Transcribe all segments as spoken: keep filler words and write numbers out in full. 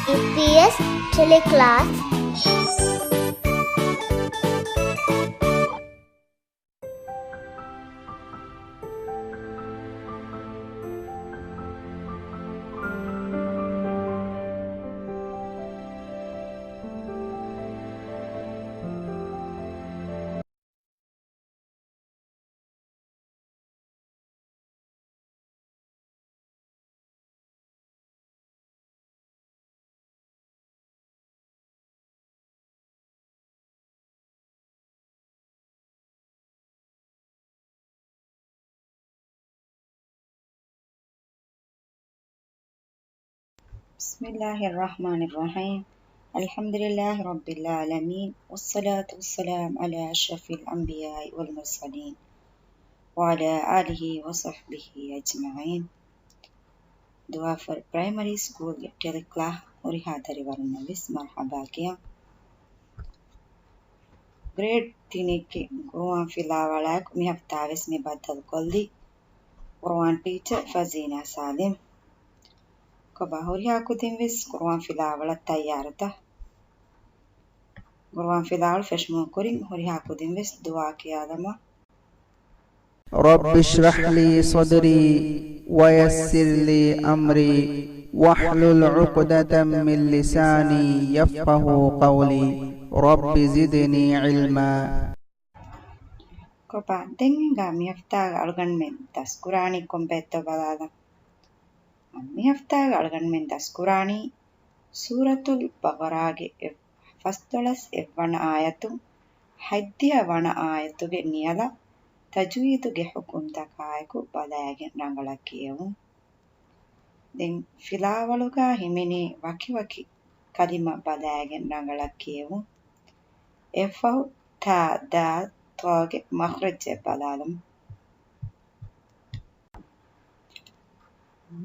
އީޕީއެސް ޓެލެކްލާސް. بسم الله الرحمن الرحيم. الحمد لله رب العالمين، والصلاة والسلام على أشرف الأنبياء والمرسلين، وعلى آله وصحبه أجمعين. ދުވާފަރު ޕްރައިމަރީ ސްކޫލްގެ ޓެލެކްލާސް ހުރިހާ ދަރިވަރުންނަށް ވެސް މަރްޙަބާ ކިޔަން. ގްރޭޑް ތިނެއްގެ ގުރުއާން ފިލާވަޅާއެކު މި ހަފްތާވެސް މި ބައްދަލުކޮށްލީ ގުރުއާން ޓީޗަރ ފަޒީނާ ސާލިމް. ކޮބާ ހުރިހާ ކުދިން ވެސް ގުރުއާން ފިލާވަޅަށް ތައްޔާރުތަ؟ ގުރުއާން ފިލާވަޅު ފެށުމުގެ ކުރިން ހުރިހާ ކުދިން ވެސް ދުޢާ ކިޔާލަމާ. رب اشرح لي صدري ويسر لي أمري واحلل عقدة من لساني يفقهوا قولي. رب زدني علما. ކޮބާ، ދެން ހިނގާ މި ހަފްތާގެ އަޅުގަނޑުމެން ދަސްކުރާނީ ކޮން ބައެއްތޯ ބަލާލަން. މި ހަފްތާގެ އަޅުގަނޑުމެން ދަސްކުރާނީ ސޫރަތުލް ބަޤަރާގެ އެ ފަސްދޮޅަސް އެއްވަނަ އާޔަތުން ހަތްދިހަ ވަނަ އާޔަތުގެ ނިޔަލަށް ތަޖްވީދުގެ ޙުކުމްތަކާއެކު ބަލައިގެން ރަނގަޅަށް ކިޔެވުން. ދެން ފިލާވަޅުގަ ހިމެނޭ ވަކިވަކި ކަލިމަ ބަލައިގެން ރަނގަޅަށް ކިޔެވުން. އެއަށްފަހު ތާ، ދާލް، ޠާގެ މަޚްރަޖެއް ބަލާލަމު.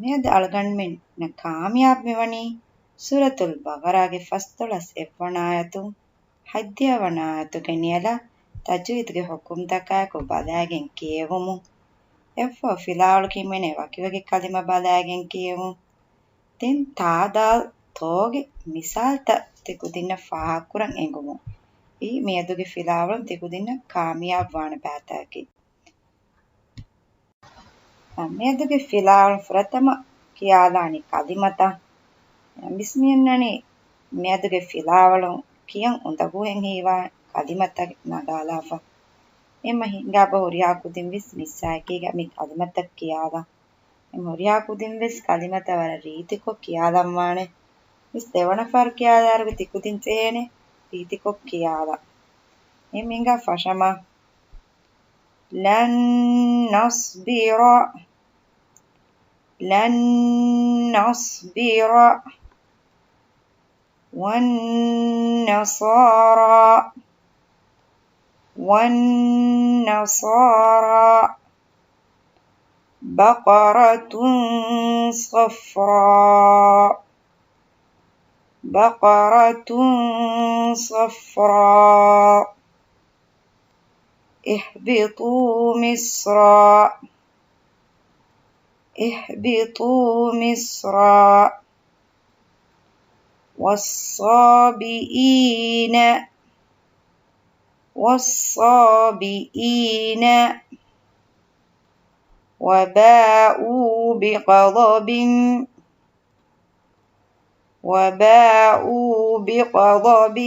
މިއަދު އަޅުގަނޑުމެންނަށް ކާމިޔާބު މިވަނީ ސޫރަތުލް ބަޤަރާގެ ފަސްދޮޅަސް އެއްވަނަ އާޔަތުން ހަތްދިހަ ވަނަ އާޔަތުގެ ނިޔަލަށް ތަޖްވީދުގެ ޙުކުމްތަކާއެކު ބަލައިގެން ކިޔެވުމުން. އެއަށްފަހު ފިލާވަޅުގަ ހިމެނޭ ވަކިވަކި ކަލިމަ ބަލައިގެން ކިޔެވުން. ދެން ތާ، ދާލް، ޠާގެ މިސާލްތައް ތިކުދިންނަށް ފާހަގަކުރަން އެނގުމުން. އެއީ މިއަދުގެ ފިލާވަޅުން ތިކުދިންނަށް ކާމިޔާބުވާނެ ބައިތަކެއް. މިއަދުގެ ފިލާވަޅުން ފުރަތަމަ ކިޔާލާނީ ކަލިމަތައް. މިސް މިއަންނަނީ މިއަދުގެ ފިލާވަޅުން ކިޔަން އުނދަގޫހެން ހީވާ ކަލިމަތައް ނަގާލާފަ. އެހެންމަ ހިނގާބަ ހުރިހާ ކުދިން ވެސް މިސްއާއެކީގަ މި ކަލިމަތައް ކިޔާލަން. އެހެން ހުރިހާ ކުދިން ވެސް ކަލިމަތައް ވަރަށް ރީތިކޮށް ކިޔާލަންވާނެ. މިސް ދެވަނަ ފަހަރު ކިޔާލާއިރުގަ ތިކުދިން ޖެހޭނެ ރީތިކޮށް ކިޔާލަން. އެހެން ހިނގާ ފަށަމާ. لن نصبر، لن نصبر، والنصارى، والنصارى، بقرة صفراء، بقرة صفراء، اهبطوا مصرا، اهبطوا مصرا، والصابئين، والصابئين، وباءوا بغضب، وباءوا بغضب،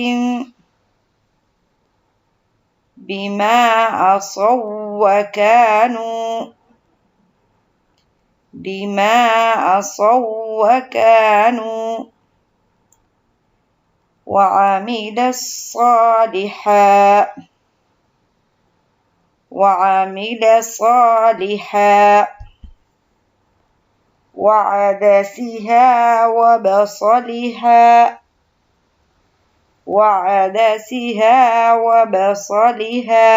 بما عصوا وكانوا، بما عصوا وكانوا، وعمل صالحا، وعمل صالحا، وعدسها وبصلها، وعدسها وبصلها.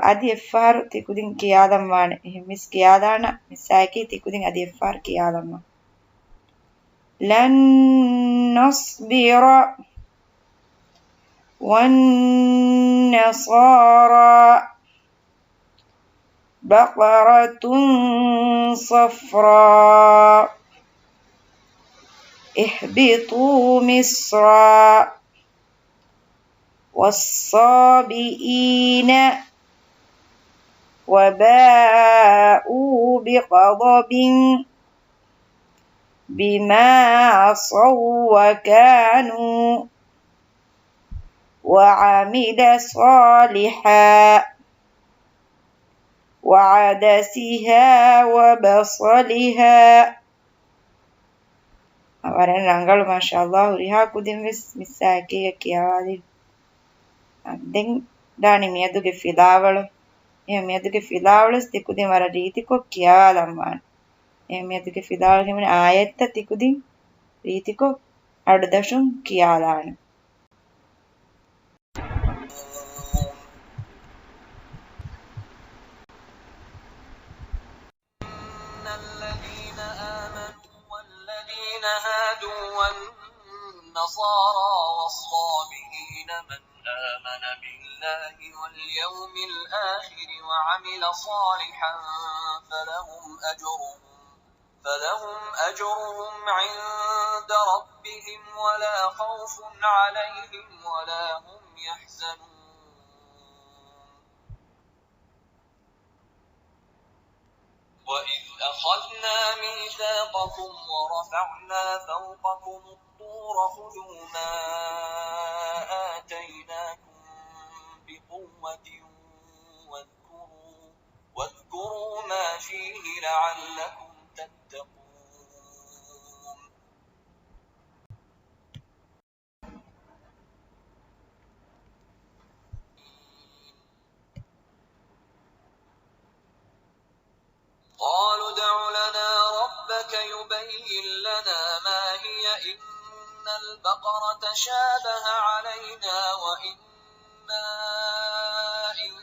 އަދި އެއްފަހަރު ތިކުދިން ކިޔާލަންވާނެ. އެހެން މިސް ކިޔާލާނަ، މިސްއާއެކީ ތިކުދިން އަދި އެއްފަހަރު ކިޔާލަންވާ. لن نصبر، والنصارى، بقرة صفراء، اهبطوا مصرا والصابئين وباءوا بغضب بما عصوا وكانوا وعمل صالحا وعدسها وبصلها. ވަރަށް ރަނގަޅު، މާޝާﷲ. ހުރިހާ ކުދިން ވެސް މިސް އެކީގަ ކިޔަވާލި. ދެން ދާނީ މިއަދުގެ ފިލާވަޅު. އެހެން މިއަދުގެ ފިލާވަޅުވެސް ތިކުދިން ވަރަށް ރީތިކޮށް ކިޔާލަންވާނެ. އެހެން މިއަދުގެ ފިލާވަޅު ހިމެނޭ އާޔަތްތައް ތިކުދިން ރީތިކޮށް އަޑުދަށުން ކިޔާލާނެ. إن الذين آمنوا والذين هادوا والنصارى والصابئين من آمن بالله واليوم الآخر وعمل صالحا فلهم أجرهم، فلهم أجرهم عند ربهم ولا خوف عليهم ولا هم يحزنون. وإذ أخذنا ميثاقكم ورفعنا فوقكم الطور خذوا ما آتيناكم بقوة واذكروا، واذكروا ما فيه لعلكم تتقون. قالوا ادع لنا ربك يبين لنا ما هي إن البقر تشابه علينا وإنا إن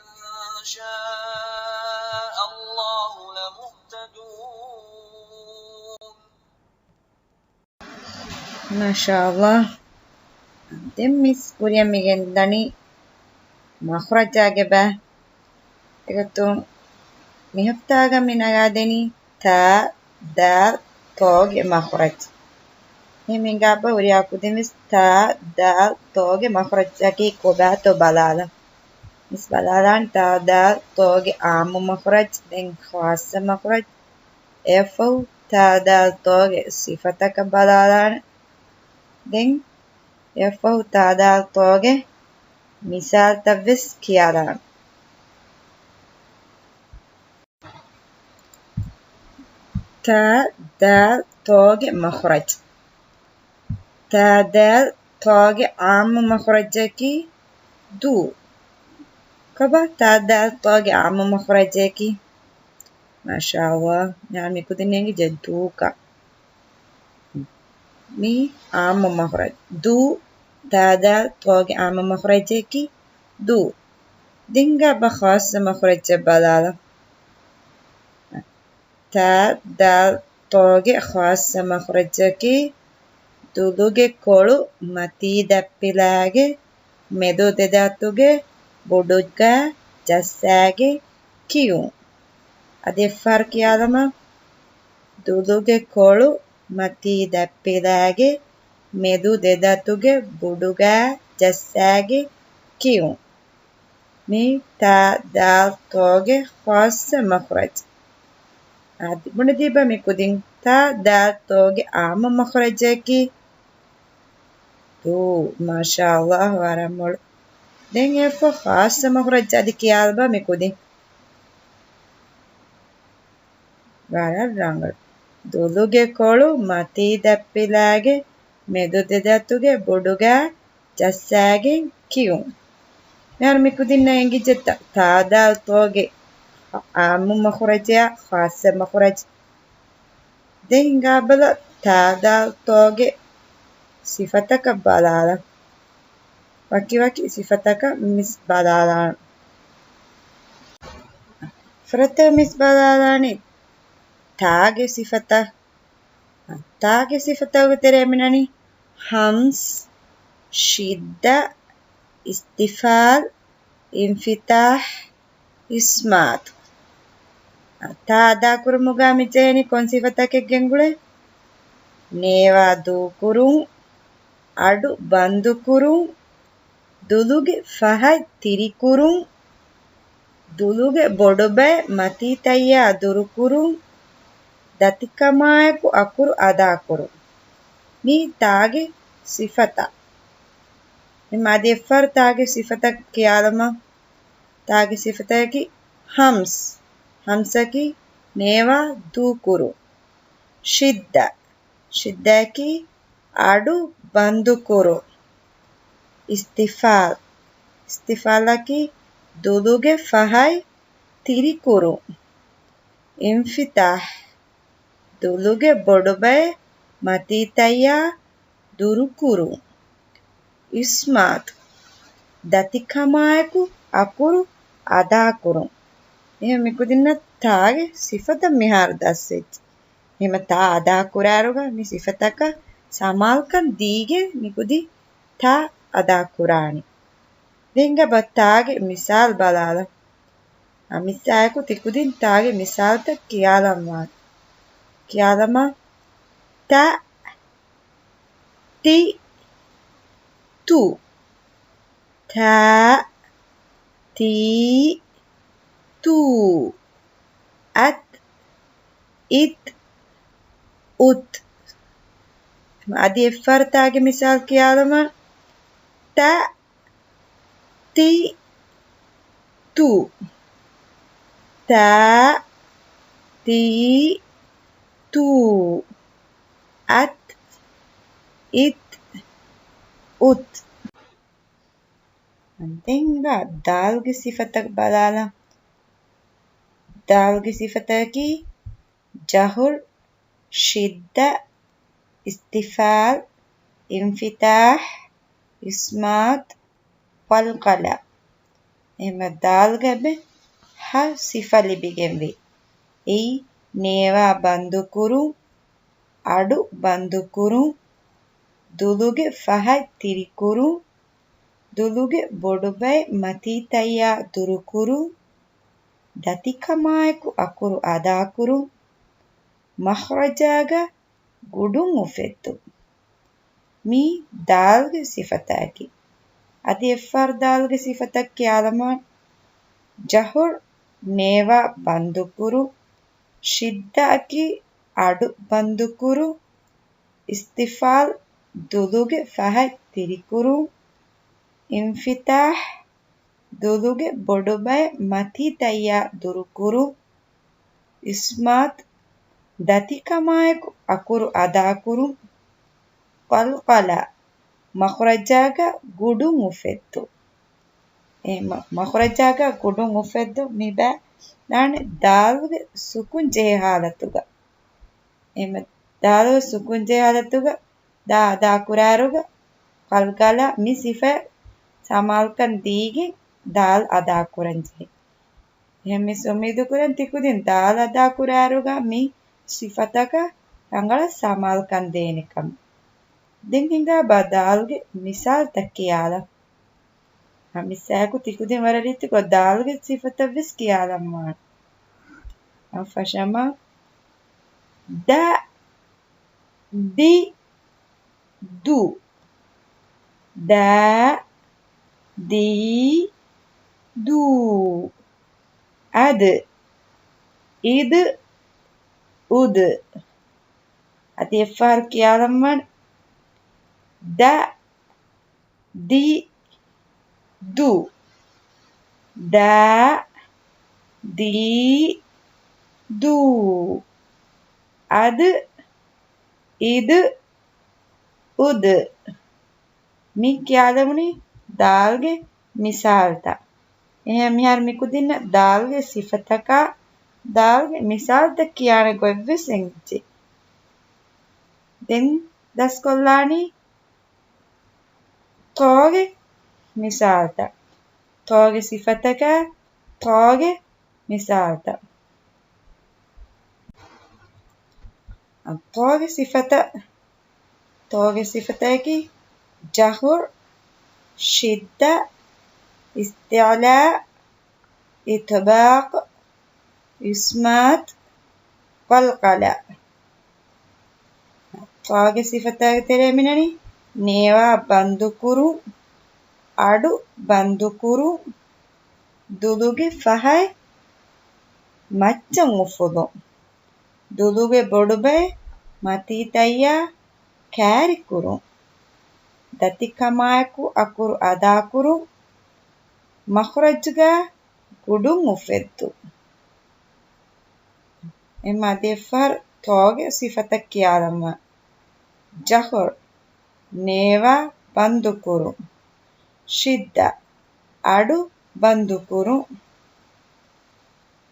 شاء الله لمهتدون. މާޝާﷲ. ދެން މިސް ކުރިއަށް މި ގެންދަނީ މަޚްރަޖާގެ ބަ. އެގޮތުން މި ހަފްތާގަ މި ނަގާދެނީ ތާ، ދާލް، ތޯގެ މަޚްރަޖް. މި ހިނގާބަ ހުރިހާ ކުދިން ވެސް ތާ، ދާލް، ތޯގެ މަޚްރަޖަކީ ކޮބާތޯ ބަލާލަން. މިސް ބަލާލާން ތާ، ދާލް، ތޯގެ އާއްމު މަޚްރަޖް، ދެން ޚާއްޞަ މަޚްރަޖް. އެއަށްފަހު ތާ، ދާލް، ތޯގެ ސިފަތަކަށް ބަލާލާނެ. ދެން އެއަށްފަހު ތާ، ދާލް، ތޯގެ މިސާލްތައް ވެސް ކިޔާލާނެ. ތާ، ދާލް، ތޯގެ މަޚްރަޖް. ތާ، ދާލް، ތޯގެ އާއްމު މަޚްރަޖަކީ ދޫ. ކޮބާ ތާ، ދާލް، ތޯގެ އާއްމު މަޚްރަޖަކީ؟ މާޝާﷲ، މިކުދިން އެނގިއްޖެ ދޫކަން. މީ އާއްމު މަޚްރަޖް. ދޫ، ތާ، ދާލް، ތޯގެ އާއްމު މަޚްރަޖަކީ ދޫ. ދެން ހިނގާބަ ޚާއްޞަ މަޚްރަޖަށް ބަލާލަން. ތާ، ދާލް، ތޯގެ ޚާއްޞަ މަޚްރަޖަކީ ދުލުގެ ކޮޅު މަތީ ދަތްޕިލާގެ މެދު ދެދަތުގެ ބުޑުގަ ޖައްސާގެ ކިޔުން. އަދި އެއްފަހަރު ކިޔާލަމާ. ދުލުގެ ކޮޅު މަތީ ދަތްޕިލާގެ މެދު ދެދަތުގެ ބުޑުގަ ޖައްސާގެ ކިޔުން. މީ ތާ، ދާލް، ތޯގެ ޚާއްޞަ މަޚްރަޖް. އަދި ބުނެދީބަ މި ކުދިން ތާ، ދާލް، ތޯގެ އާއްމު މަޚްރަޖަކީ ދޫ. މާޝާﷲ، ވަރަށް މޮޅު. ދެން އެއަށްފަހު ޚާއްޞަ މަޚްރަޖް އަދި ކިޔާލަބަ މި ކުދިން. ވަރަށް ރަނގަޅު. ދުލުގެ ކޮޅު މަތީ ދަތްޕިލާގެ މެދު ދެދަތުގެ ބުޑުގަ ޖައްސާގެން ކިޔުން. މިހާރު މި ކުދިންނަށް އެނގިއްޖެ ތާ، ދާލް، ތޯގެ އާއްމު މަޚްރަޖާ ޚާއްޞަ މަޚްރަޖް. ދެން ހިނގާބަލަ ތާ، ދާލް، ތޯގެ ސިފަތަކަށް ބަލާލަން. ވަކިވަކި ސިފަތަކަށް މިސް ބަލާލާން. ފުރަތަމަ މިސް ބަލާލާނީ ތާގެ ސިފަތައް. ތާގެ ސިފަތަކުގެ ތެރޭ މިނަނީ ހަމްސް، ޝިއްދަ، އިސްތިފާލް، އިންފިތާހް، އިސްމާތު. ތާ އަދާކުރުމުގަ މި ޖެހެނީ ކޮން ސިފަތަކެއް ގެންގުޅޭ؟ ނޭވާ ދޫކުރުން، އަޑު ބަންދުކުރުން، ދުލުގެ ފަހަތް ތިރިކުރުން، ދުލުގެ ބޮޑުބައެއް މަތީތައްޔާ ދުރުކުރުން، ދަތިކަމާއެކު އަކުރު އަދާކުރުން. މީ ތާގެ ސިފަތައް. އެމަ އަދި އެއްފަހަރު ތާގެ ސިފަތައް ކިޔާލަމާ. ތާގެ ސިފަތަކީ ހަމްސް. ހަމްސަކީ ނޭވާ ދޫކުރުން. ޝިއްދަ. ޝިއްދައަކީ އަޑު ބަންދުކުރުން. އިސްތިފާލް. އިސްތިފާލަކީ ދުލުގެ ފަހަތް ތިރިކުރުން. އިންފިތާހް. ދުލުގެ ބޮޑުބައެއް މަތީތައްޔާ ދުރުކުރުން. އިސްމާތު. ދަތިކަމާއެކު އަކުރު އަދާކުރުން. އެހެން މިކުދިންނަށް ތާގެ ސިފަތައް މިހާރު ދަސްވެއްޖެ. އެހެމަ ތާ އަދާކުރާއިރުގަ މި ސިފަތަކަށް ސަމާލުކަން ދީގެން މިކުދިން ތާ އަދާކުރާނީ. ދެން އެބަ ތާގެ މިސާލް ބަލާލަ. އަ، މިސާލަކު ތިކުދިން ތާގެ މިސާލްތައް ކިޔާލަންވާނެ. ކިޔާލަމާ. ތަ، ތި، ތު. ތަ، ތި، ތު. އަތް، އިތް، އުތް. އަދި އެއްފަހަރު ތާގެ މިސާލް ކިޔާލަމާ. ތަ، ތި، ތު. ތަ، ތި، ތު. އަތް، އިތް، އުތް. ދެން ދާލްގެ ސިފަތައް ބަލާލަ. ދާލްގެ ސިފަތަކީ ޖަހުރު، ޝިއްދަ، އިސްތިފާލް، އިންފިތާހް، އިސްމާތު، ޤަލްޤަލަ. އެހެމަ ދާލްގަ އެބަ ހަ ސިފަ ލިބިގެންވޭ. އެއީ ނޭވާ ބަންދުކުރުން، އަޑު ބަންދުކުރުން، ދުލުގެ ފަހަތް ތިރިކުރުން، ދުލުގެ ބޮޑުބައެއް މަތީތައްޔާ ދުރުކުރުން، ދަތިކަމާއެކު އަކުރު އަދާކުރުން، މަޚްރަޖާގަ ގުޑުން އުފެއްދުން. މީ ދާލްގެ ސިފަތަކީ. އަދި އެއްފަހަރު ދާލްގެ ސިފަތައް ކިޔާލަމާ. ޖަހުރު، ނޭވާ ބަންދުކުރުން، ޝިއްދައަކީ އަޑު ބަންދުކުރުން، އިސްތިފާލް، ދުލުގެ ފަހަތް ތިރިކުރުން، އިންފިތާހް، ދުލުގެ ބޮޑުބައެއް މަތީތައްޔާ ދުރުކުރުން، އިސްމާތު، ދަތިކަމާއެކު އަކުރު އަދާކުރުން، ޤަލްޤަލަ، މަޚްރަޖާގަ ގުޑުން އުފެއްދުން. އެ މަ-، މަޚްރަޖާގަ ގުޑުން އުފެއްދުން މި ބަ-، ދާނެ ދާލްގެ ސުކުން ޖެހޭ ހާލަތުގަ. އެ މަ-، ދާލްގެ ސުކުން ޖެހޭ ހާލަތުގަ ދާ އަދާކުރާއިރުގަ ޤަލްޤަލަ މި ސިފަ ސަމާލްކަން ދީގެން ދާލް އަދާކުރަން ޖެހޭ. އެހެން މި އުއްމީދު ކުރަން ތިކުދިން ދާލް އަދާކުރާއިރުގަ މި ސިފަތަކަށް ރަނގަޅަށް ސަމާލްކަން ދޭނެ ކަމަށް. ދެން ހިނގާ ބާ ދާލްގެ މިސާލްތައް ކިޔާލަ. އަ، މިސާލަކު ތިކުދިން ވަރަށް ރީތިކޮށް ދާލްގެ ސިފަތައް ވެސް ކިޔާލަންވާނެ. އަ، ފަށަމާ. ދަ، ދި، ދު. ދަ، ދި، ދު. އަދް، އިދް، އުދް. އަދި އެއްފަހަރު ކިޔާލަންވާނެ. ދަ، ދި، ދު. ދަ، ދި، ދު. އަދް، އިދް، އުދް. މި ކިޔާލެވުނީ ދާލްގެ މިސާލްތައް. އެހެން މިހާރު މިކުދިންނަށް ދާލްގެ ސިފަތަކާ ދާލްގެ މިސާލްތައް ކިޔާނެ ގޮތްވެސް އެނގިއްޖެ. ދެން ދަސްކޮށްލާނީ ޠާގެ މިސާލްތައް. ޠާގެ ސިފަތަކާ ޠާގެ މިސާލްތައް. ޠާގެ ސިފަތައް، ޠާގެ ސިފަތަކީ ޖަހުރު، ޝިއްދަ، އިސްތިޢުލާ، އިޠްބާޤު، އިސްމާތު، ޤަލްޤަލަ. ޠާގެ ސިފަތާގެ ތެރޭ މިނަނީ ނޭވާ ބަންދުކުރުން، އަޑު ބަންދުކުރުން، ދުލުގެ ފަހަތް މައްޗަށް އުފުލުން، ދުލުގެ ބޮޑުބައެއް މަތީތައްޔާ ކާރިކުރުން، ދަތިކަމާއެކު އަކުރު އަދާކުރުން، މަޚްރަޖުގަ ގުޑުން އުފެއްދުން. އެހެން އަދި އެއްފަހަރު ޠާގެ ސިފަތައް ކިޔާލަންވާނެ. ޖަހުރު، ނޭވާ ބަންދުކުރުން. ޝިއްދަ، އަޑު ބަންދުކުރުން.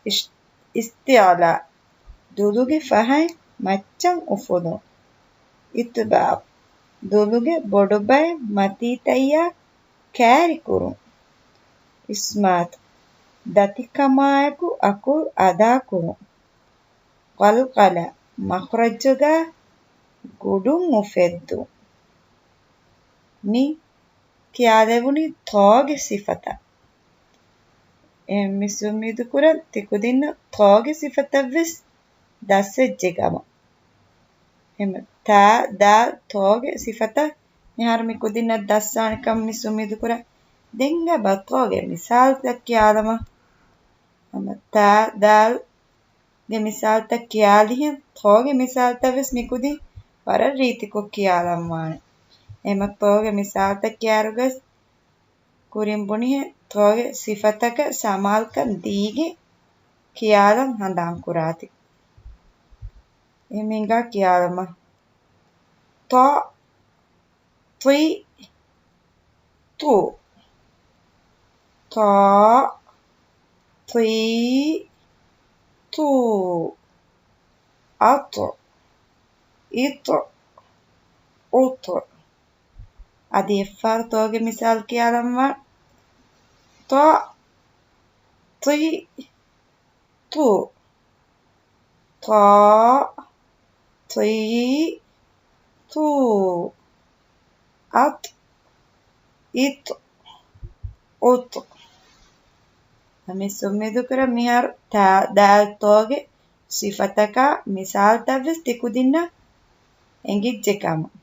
އިޝް-، އިސްތިޢުލާ، ދުލުގެ ފަހަތް މައްޗަށް އުފުލުން. އިތުބާޢު، ދުލުގެ ބޮޑުބައެއް މަތީތައްޔާ ކާރިކުރުން. އިސްމާތު، ދަތިކަމާއެކު އަކުރު އަދާކުރުން. ޤަލްޤަލާ، މަޚްރަޖުގަ ގުޑުން އުފެއްދުން. މި ކިޔާލެވުނީ ޠާގެ ސިފަތައް. އެ މިސް އުއްމީދުކުރަން ތިކުދިންނަށް ޠާގެ ސިފަތައްވެސް ދަސްވެއްޖެ ކަމަށް. އެހެން ތާ، ދާލް، ޠާގެ ސިފަތައް މިހާރު މި ކުދިންނަށް ދަސްވާނެ ކަމަށް މިސް އުއްމީދުކުރަން. ދެން އެބަ ޠާގެ މިސާލުތައް ކިޔާލަމާ. ހަމަ ތާ، ދާލް، ގެ މިސާލުތައް ކިޔާލިހެން، ޠާގެ މިސާލުތައް ވެސް މިކުދިން ވަރަށް ރީތިކޮށް ކިޔާލަންވާނެ. އެހެމަ ޠާގެ މިސާލުތައް ކިޔާއިރުގަސް ކުރިން ބުނިހެން، ޠާގެ ސިފަތަކަށް ސަމާލުކަން ދީގެން ކިޔާލަން ހަނދާން ކުރާތި. އެހެމަ ހިނގާ ކިޔާލަމާ. ޠާ، ޠީ، ޠޫ. ޠާ، ޠީ، ޠޫ. އަޠު، އިޠު، އުޠު. އަދި އެއްފަހަރު ޠާގެ މިސާލު ކިޔާލަންވާނެ. ޠާ، ޠީ، ޠޫ. ޠާ، ޠީ، ޠޫ. އަޠު، އިޠު، އުޠު. މިސް އުއްމީދުކުރަން މިހާރު ތާ، ދާލް، ޠާގެ ސިފަތަކާ މިސާލުތައްވެސް ތިކުދިންނަށް އެނގިއްޖެ ކަމަށް.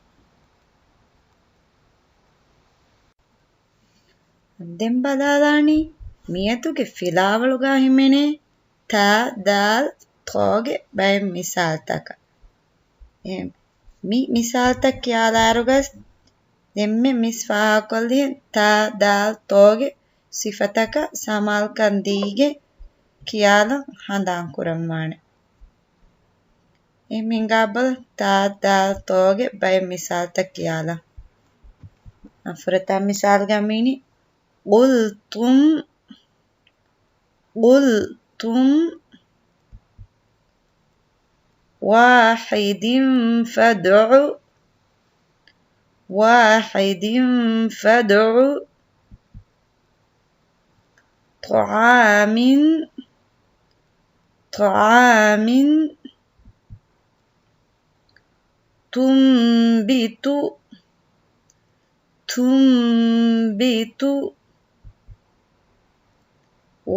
ދެން ބަލާލާނީ މިއަދުގެ ފިލާވަޅުގަ ހިމެނޭ ތާ، ދާލް، ޠާގެ ބައެއް މިސާލުތަކަށް. އެ، މި މިސާލުތައް ކިޔާލާއިރުގަސް ދެންމެ މިސް ފާހަގަކޮށްލިހެން ތާ، ދާލް، ޠާގެ ސިފަތަކަށް ސަމާލުކަން ދީގެން ކިޔާލަން ހަނދާން ކުރަންވާނެ. އެހެމަ ހިނގާބަލަ ތާ، ދާލް، ޠާގެ ބައެއް މިސާލުތައް ކިޔާލަން. ފުރަތަމަ މިސާލުގަ މިއިނީ، قلتم، قلتم، واحد فادع، واحد فادع، طعام، طعام، تنبت، تنبت،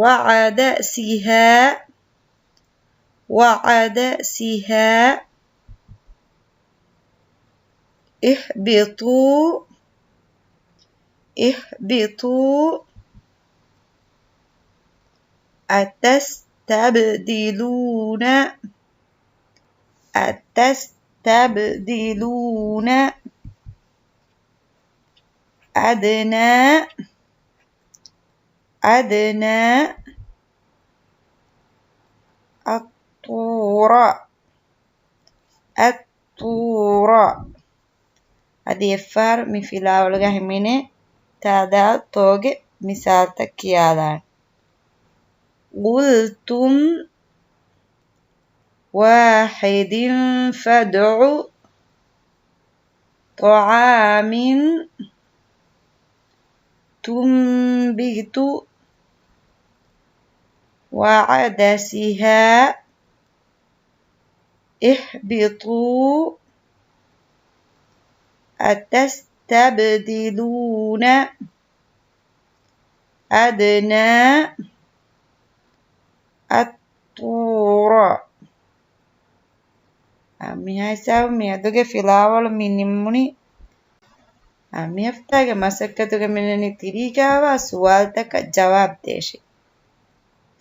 وعدسها، وعدسها، اهبطوا، اهبطوا، أتستبدلون، أتستبدلون، أدنى، أدنى، الطور، الطور. އަދި އެއްފަހަރު މި ފިލާވަޅުގަ ހިމެނޭ ތާ، ދާލް، ޠާގެ މިސާލުތައް ކިޔާލާނެ. قلتم، واحد فادع، طعام، تنبت، وعدسها، اهبطوا، أتستبدلون، أدنى، الطور. އާ، މިހާ ހިސާބުން މިއަދުގެ ފިލާވަޅު މި ނިންމުނީ. އާ، މި ހަފްތާގެ މަސައްކަތުގަ މިނަނީ ތިރީގައިވާ ސުވާލުތަކަށް ޖަވާބު ދޭށޭ.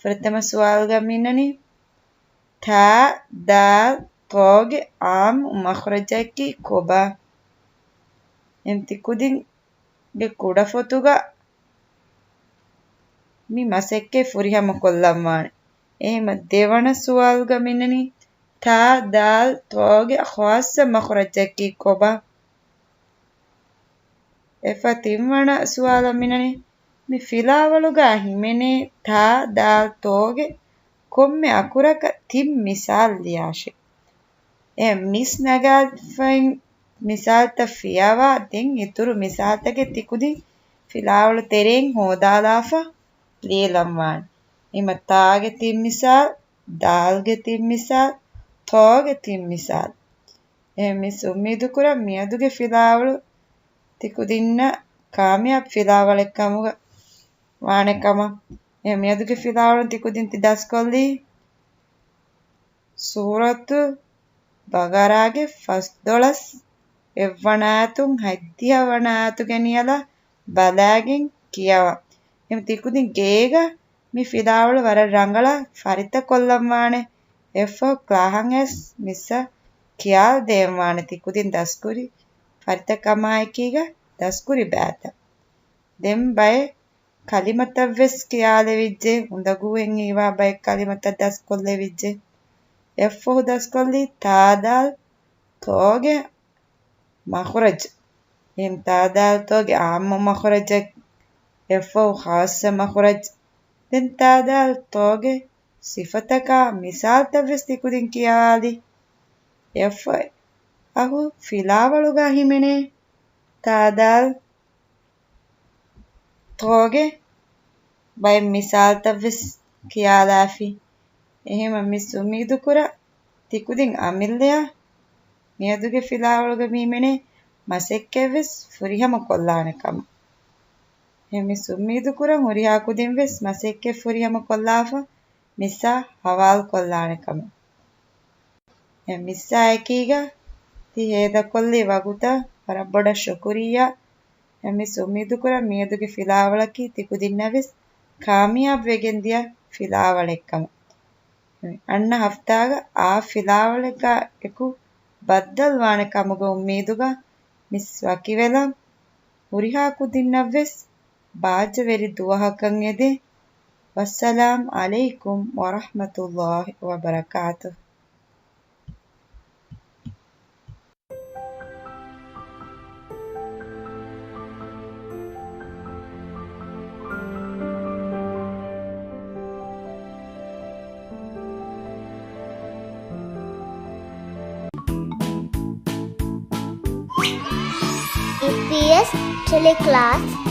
ފުރަތަމަ ސުވާލުގަ މިނަނީ، ތާ، ދާލް، ތޯގެ އާއްމު މަޚްރަޖަކީ ކޮބާ؟ އެހެން ތިކުދިންގެ ކުޑަފޮތުގަ މި މަސައްކަތް ފުރިހަމަ ކޮށްލަންވާނެ. އެހެމަ ދެވަނަ ސުވާލުގަ މިނަނީ، ތާ، ދާލް، ތޯގެ ޚާއްޞަ މަޚްރަޖަކީ ކޮބާ؟ އެފަ ތިންވަނަ ސުވާލަށް މިނަނީ، މި ފިލާވަޅުގަ ހިމެނޭ ތާ، ދާލް، ތޯގެ ކޮންމެ އަކުރަކަށް ތިން މިސާލު ލިޔާށޭ. އެ މިސް ނަގާފައި މިސާލުތައް ފިޔަވާ، ދެން އިތުރު މިސާލުތަކެއް ތިކުދިން ފިލާވަޅު ތެރެއިން ހޯދާލާފަ ލިޔެލަންވާނެ. އެމަ ތާގެ ތިން މިސާލު، ދާލްގެ ތިން މިސާލު، ތޯގެ ތިން މިސާލު. އެހެން މިސް އުއްމީދުކުރަން މިއަދުގެ ފިލާވަޅު ތިކުދިންނަށް ކާމިޔާބު ފިލާވަޅެއް ކަމުގަ ވާނެ ކަމަށް. އެހެން މިއަދުގެ ފިލާވަޅު ތިކުދިން ތި ދަސްކޮށްލީ ސޫރަތު ބަގަރާގެ ފަސްދޮޅަސް އެއްވަނަ އާޔަތުން ހަތްދިހަ ވަނަ އާޔަތުގެ ނިޔަލަށް ބަލާގެން ކިޔަވަ. އެހެން ތިކުދިން ގޭގަ މި ފިލާވަޅު ވަރަށް ރަނގަޅަށް ފަރިތަ ކޮށްލަންވާނެ. އެއަށްފަހު ކްލާހަށް އައިސް މިސްއަށް ޚިޔާލު ދޭންވާނެ ތިކުދިން ދަސްކުރި ފަރިތަކަމާއެކީގަ ދަސްކުރި ބައިތައް. ދެން ބައެއް ކަލިމަތައްވެސް ކިޔާލެވިއްޖެ، އުނދަގޫހެން ހީވާ ބައެއް ކަލިމަތައް ދަސްކޮށްލެވިއްޖެ. އެއަށްފަހު ދަސްކޮށްލީ ތާ ދާލް ތޯގެ މަޚްރަޖް. އެހެން ތާ ދާލް ތޯގެ އާއްމު މަޚްރަޖެއް، އެއަށްފަހު ޚާއްޞަ މަޚްރަޖް. ދެން ތާ ދާލް ތޯގެ ސިފަތަކާ މިސާލުތައްވެސް ތިކުދިން ކިޔާލި. އެއަށްފަހު ފިލާވަޅުގަ ހިމެނޭ ތާ ދާލް ތޯގެ ބައެއް މިސާލުތައްވެސް ކިޔާލާފި. އެހެމަ މިސް އުއްމީދުކުރަން ތިކުދިން އަމިއްލަޔަށް މިއަދުގެ ފިލާވަޅުގަ މި ހިމެނޭ މަސައްކަތްވެސް ފުރިހަމަ ކޮށްލާނެ ކަމަށް. އެހެން މިސް އުއްމީދުކުރަން ހުރިހާ ކުދިންވެސް މަސައްކަތް ފުރިހަމަ ކޮށްލާފަ މިސްއާ ހަވާލު ކޮށްލާނެ ކަމަށް. އެ މިސްއާ އެކީގަ ތި ހޭދަކޮށްލި ވަގުތަށް ވަރަށް ބޮޑަށް ޝުކުރިއްޔާ. އެ މިސް އުއްމީދުކުރަން މިއަދުގެ ފިލާވަޅަކީ ތިކުދިންނަށްވެސް ކާމިޔާބު ވެގެން ދިޔަ ފިލާވަޅެއް ކަމަށް. އަންނަ ހަފްތާގަ އާ ފިލާވަޅެއްގަ އެކު ބައްދަލުވާނެ ކަމުގެ އުއްމީދުގަ މިސް ވަކިވެލަން. ހުރިހާ ކުދިންނަށްވެސް ބާއްޖަވެރި ދުވަހަކަށް އެދެން. ވައްސަލާމް ޢަލައިކުމް ވަރަޙްމަތުﷲި ވަބަރަކާތުހު. އީޕީއެސް ޓެލެކްލާސް